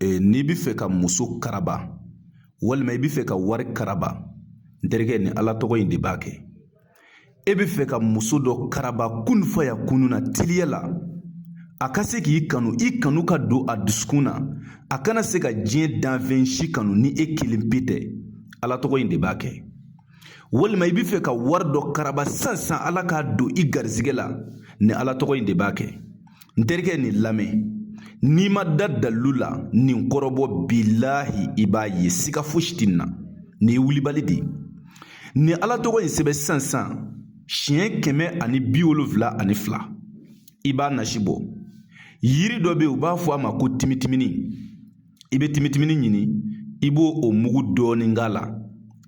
N'i bɛ fɛ ka muso karaba walima i bɛ fɛ ka wari karaba, n terikɛ, ni Ala tɔgɔ in de b'a kɛ. E bɛ fɛ ka muso dɔ karaba kun fa ya kunu na teliya la, a ka se k'i kanu, i kanu ka don a dusukun na, a kana se ka diɲɛ danfɛn si kanu ni e kelen pe tɛ. Ala tɔgɔ in de b'a kɛ. Walima i bɛ fɛ ka wari dɔ karaba sisan sisan, Ala k'a don i garisɛgɛ la, ni Ala tɔgɔ in de b'a kɛ. N terikɛ, nin lamɛn, n'i ma da dalilu la nin kɔrɔbɔ, bilahi i b'a ye, siga fosi tɛ nin na. Nin ye wulibali de ye. Nin Ala tɔgɔ in sɛbɛn sisan sisan siɲɛ 172, i b'a nasi bɔ. Yiri dɔ bɛ yen, u b'a fɔ a ma ko timitimini. I bɛ timitimini ɲini, i b'o o mugu dɔɔnin k'a la,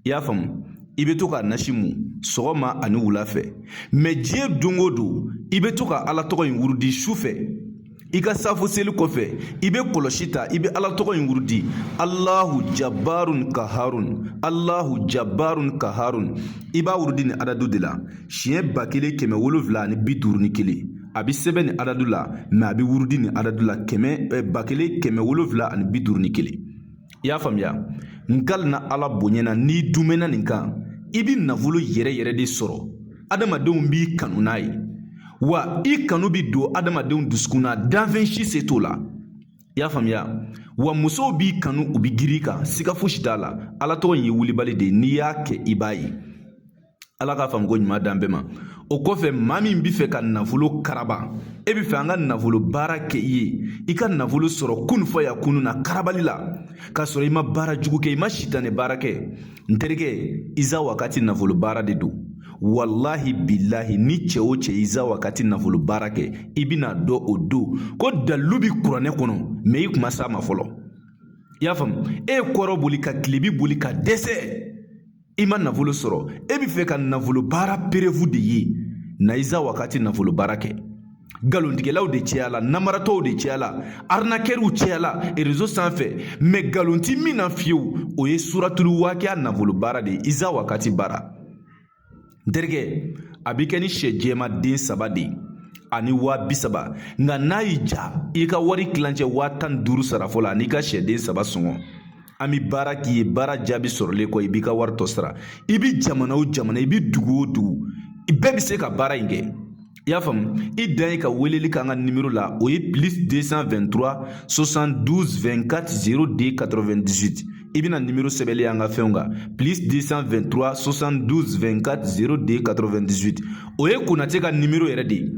i y'a faamu? I bɛ to k'a nasi mu sɔgɔma ani wula fɛ. Mɛ diɲɛ don o don, i bɛ to ka Ala tɔgɔ in wurudi su fɛ. I ka safo seli kɔfɛ, i bɛ kɔlɔsi ta, i bɛ Ala tɔgɔ in wurudi: Alahu jabarun kaharun, Alahu jabarun kaharun. I b'a wurudi nin adadu de la siɲɛ 1751. A bɛ sɛbɛn nin adadu la, mɛ a bɛ wurudi nin adadu la 1751. I y'a faamuya? N kalina Ala bonya na, n'i dumɛnna nin kan, i bɛ nafolo yɛrɛ yɛrɛ de sɔrɔ. Adamadenw b'i kanu n'a ye, wa i kanu bɛ don adamadenw dusukun na, danfɛn si se t'o la. I y'a faamuya? Wa musow b'i kanu, u bɛ girin i kan, siga fosi t'a la. Ala tɔgɔ in ye wulibali de ye, n'i y'a kɛ, i b'a ye. Ala k'a faamu ko ɲuman d'an bɛɛ ma. O kɔfɛ, maa min bɛ fɛ ka nafolo karaba, e bɛ fɛ an ka nafolo baara kɛ i ye, i ka nafolo sɔrɔ kun fɔ ya kunu na karabali la, k'a sɔrɔ i ma baara jugu kɛ, i ma sitanɛ baara kɛ, n terikɛ, iza wakati nafolo baara de don. Walahi bilahi, ni cɛ o cɛ iza wakati nafolo baara kɛ, i bɛna dɔn o don ko dalilu bi kuranɛ kɔnɔ, mɛ i kuma s'a ma fɔlɔ. I y'a faamu? E ye kɔrɔ boli ka tilebi boli ka dɛsɛ, i ma nafolo sɔrɔ, e bɛ fɛ ka nafolo baara preuve de ye na, iza wakati nafolo baara kɛ. Nkalontigɛlaw de cayala, namaratɔw de cayala, arnaqueurs cayala réseau sanfɛ, mɛ nkalon ti min na fiyewu, o ye suratulu wakiya nafolo baara de ye, iza wakati baara. N terikɛ, a bɛ kɛ ni sɛ jɛma den 3 de ye ani 30 000. Nka n'a y'i ja, i ka wari tilancɛ 15 000 sara fɔlɔ ani ka sɛden 3 sɔngɔ. An bɛ baara k'i ye, baara jaabi sɔrɔlen kɔ, i b'i ka wari tɔ sara. I bɛ jamana o jamana, i bɛ dugu o dugu, bɛɛ bɛ se ka baara in kɛ. I y'a faamu? I dan ye ka weleli k'an ka nimero la, o ye plus 223 72 24 02 98. I bɛna nimero sɛbɛnlen an ka fɛnw kan: plus 223 72 24 02 98. O ye Konate ka nimero yɛrɛ de ye.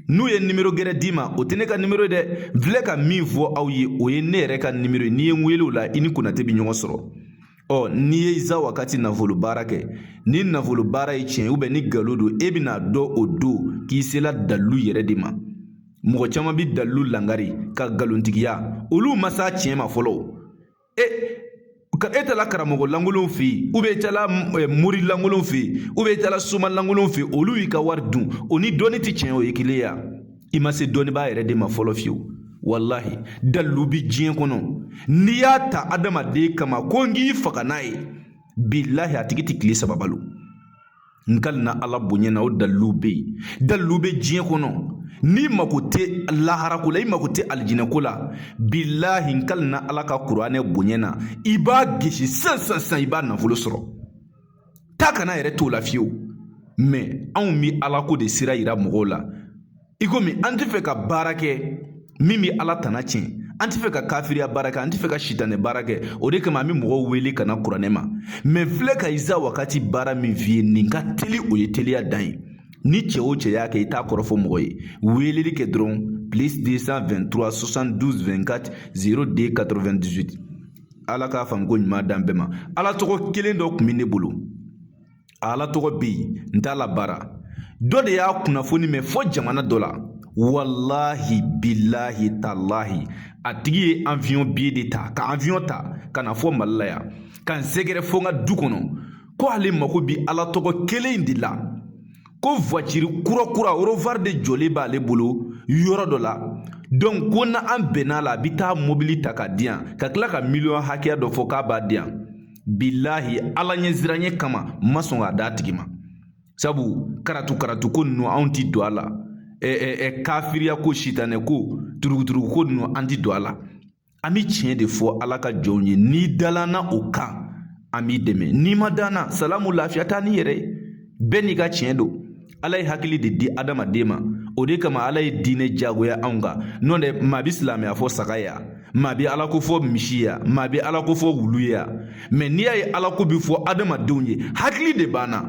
N'u ye nimero gɛrɛ d'i ma, o tɛ ne ka nimero ye dɛ. N filɛ ka min fɔ aw ye, o ye ne yɛrɛ ka nimero ye. N'i ye n wele o la, i ni Konate bɛ ɲɔgɔn sɔrɔ. Ɔ n'i ye iza wakati nafolo baara kɛ, ni nafolo baara ye tiɲɛ ye ni nkalon don, e bɛna dɔn o don k'i sela dalilu yɛrɛ de ma. Mɔgɔ caman bɛ dalilu langari ka nkalontigiya, olu ma s'a tiɲɛ ma fɔlɔ. E taara karamɔgɔ lankolonw fɛ yen, e taara mori lankolonw fɛ yen, e taara soma lankolonw fɛ yen, olu y'i ka wari dun, o ni dɔnni tɛ tiɲɛ, o ye kelen ye. I ma se dɔnnibaa yɛrɛ de ma fɔlɔ fiyewu. Walahi, dalilu bi diɲɛ kɔnɔ, n'i y'a ta adamaden kama ko n k'i faga n'a ye, bilahi a tigi tɛ tile 3 balo. N kalina Ala bonya na, o dalilu bɛ yen, dalilu bɛ diɲɛ kɔnɔ. N'i mako tɛ laharako la, i mako tɛ alijinɛko la, bilahi n kalina Ala ka kuranɛ bonya na, i b'a gesi sisan sisan sisan, i b'a nafolo sɔrɔ. Taa kana yɛrɛ t'o la fiyewu. Mɛ anw bɛ Ala ko de sira yira mɔgɔw la, i komi an tɛ fɛ ka baara kɛ min bɛ Ala tana tiɲɛ, an tɛ fɛ ka kafiriya baara kɛ, an tɛ fɛ ka sitanɛ baara kɛ. O de kama an bɛ mɔgɔw wele ka na kuranɛ ma. Mɛ filɛ ka iza wakati baara min f'i ye, nin ka teli, o ye teliya dan ye. Ni cɛ o cɛ y'a kɛ, i t'a kɔrɔfɔ mɔgɔ ye, weleli kɛ dɔrɔn: plus 223 72 24 02 98. Ala k'a faamu ko ɲuman d'an bɛɛ ma. Ala tɔgɔ kelen dɔ tun bɛ ne bolo, Ala tɔgɔ bɛ yen, n t'a la baara. Dɔ de y'a kunnafoni mɛn fɔ jamana dɔ la, walahi bilahi talahi, a tigi ye avion billet de ta, ka avion ta ka na fɔ Mali la yan, ka n sɛgɛrɛ fo n ka du kɔnɔ, ko ale mako bi Ala tɔgɔ kelen in de la, ko voiture kura kura Rover de jɔlen b'ale bolo yɔrɔ dɔ la. Donc ko na an bɛn'a la, a bɛ taa mobili ta k'a di yan, ka tila ka miliyɔn hakɛya dɔ fɔ k'a b'a di yan. Bilahi, Ala ɲɛsiranɲɛ kama, n ma sɔn k'a d'a tigi ma, sabu karatu karatu ko ninnu, anw ti don a la. Kafiriya ko, sitanɛ ko, turuguturugu ko ninnu, an ti don a la. An bɛ tiɲɛ de fɔ Ala ka jɔnw ye. N'i dala n na o kan, an b'i dɛmɛ. N'i ma da n na, salamu, lafiya, taa n'i yɛrɛ ye. Bɛɛ n'i ka tiɲɛ don. Ala ye hakili de di adamaden ma, o de kama Ala ye diinɛ jagoya anw kan. N'o tɛ, maa bɛ silamɛya fɔ saga ye, maa bɛ Ala ko fɔ misi ye, maa bɛ Ala ko fɔ wulu ye. Mɛ n'i y'a ye Ala ko bɛ fɔ adamadenw ye, hakili de b'an na.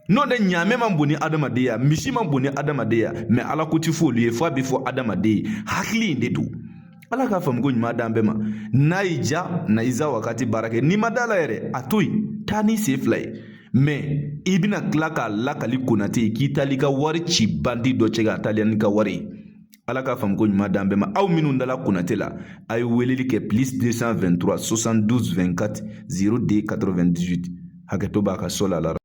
N'o tɛ, ɲaamɛ man bon ni adamaden ye, misi man bon ni adamaden ye, mɛ Ala ko ti fɔ olu ye, f'a bɛ fɔ adamaden ye. Hakili in de don. Ala k'a faamu ko ɲuman d'an bɛɛ ma. N'a y'i ja na, Iza Wakati baara kɛ. N'i ma da la yɛrɛ, a to yen, taa n'i sen fila ye. Mɛ i bɛna tila k'a lakali Konate ye k'i taali ka wari ci bandi dɔ cɛ ka taaliya n'i ka wari ye. Ala k'a faamu ko ɲuman d'an bɛɛ ma. Aw minnu dala Konate la, a ye weleli kɛ plus 223 72 24 02 98. Hakɛto b'a ka so la.